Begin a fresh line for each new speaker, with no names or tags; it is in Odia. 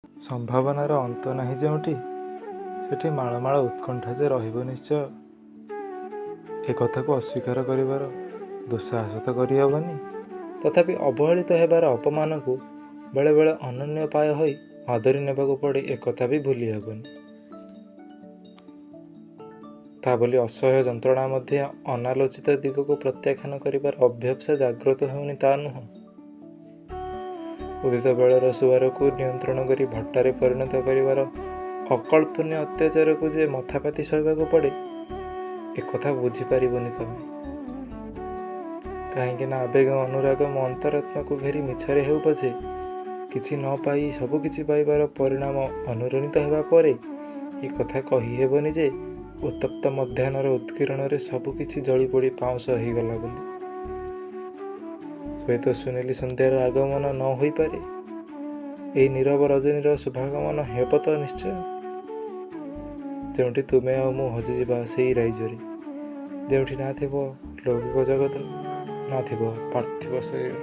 ସମ୍ଭାବନାର ଅନ୍ତ ନାହିଁ ଯେଉଁଠି, ସେଠି ମାଳ ମାଳ ଉତ୍କଣ୍ଠା ଯେ ରହିବ ନିଶ୍ଚୟ, ଏ କଥାକୁ ଅସ୍ୱୀକାର କରିବାର ଦୁଃସାହସ ତ କରିହେବନି। ତଥାପି ଅବହେଳିତ ହେବାର ଅପମାନକୁ ବେଳେବେଳେ ଅନନ୍ୟୋପାୟ ହୋଇ ଆଦରି ନେବାକୁ ପଡ଼େ, ଏକଥା ବି ଭୁଲି ହେବନି। ତା ବୋଲି ଅସହ୍ୟ ଯନ୍ତ୍ରଣା ମଧ୍ୟ ଅନାଲୋଚିତ ଦିଗକୁ ପ୍ରତ୍ୟାଖ୍ୟାନ କରିବାର ଅଭୀପ୍ସା ଜାଗ୍ରତ ହେଉନି ତା ନୁହଁ। ଉଦିତ ବେଳର ସୁଆରକୁ ନିୟନ୍ତ୍ରଣ କରି ଭଟ୍ଟାରେ ପରିଣତ କରିବାର ଅକଳ୍ପନୀୟ ଅତ୍ୟାଚାରକୁ ଯେ ମଥାପାତି ସହିବାକୁ ପଡ଼େ, ଏକଥା ବୁଝିପାରିବନି ତମେ। କାହିଁକି ନା ଆବେଗ ଅନୁରାଗ ମୋ ଅନ୍ତରାତ୍ମାକୁ ଘେରି ମିଛରେ ହେଉ ପଛେ, କିଛି ନ ପାଇ ସବୁକିଛି ପାଇବାର ପରିଣାମ ଅନୁରଣିତ ହେବା ପରେ ଏ କଥା କହିହେବନି ଯେ ଉତ୍ତପ୍ତ ମଧ୍ୟାହ୍ନର ଉଦ୍ଗୀରଣରେ ସବୁକିଛି ଜଳିପୋଡ଼ି ପାଉଁଶ ହୋଇଗଲା ବୋଲି। ହୁଏତ ସୁନେଲି ସନ୍ଧ୍ୟାର ଆଗମନ ନ ହୋଇପାରେ, ଏଇ ନୀରବ ରଜନୀର ଶୁଭାଗମନ ହେବ ତ ନିଶ୍ଚୟ, ଯେଉଁଠି ତୁମେ ଆଉ ମୁଁ ହଜିଯିବା ସେଇ ରାଇଜରେ, ଯେଉଁଠି ନା ଥିବ ଲୌକିକ ଜଗତ, ନା ଥିବ ପାର୍ଥିବ ଶରୀର।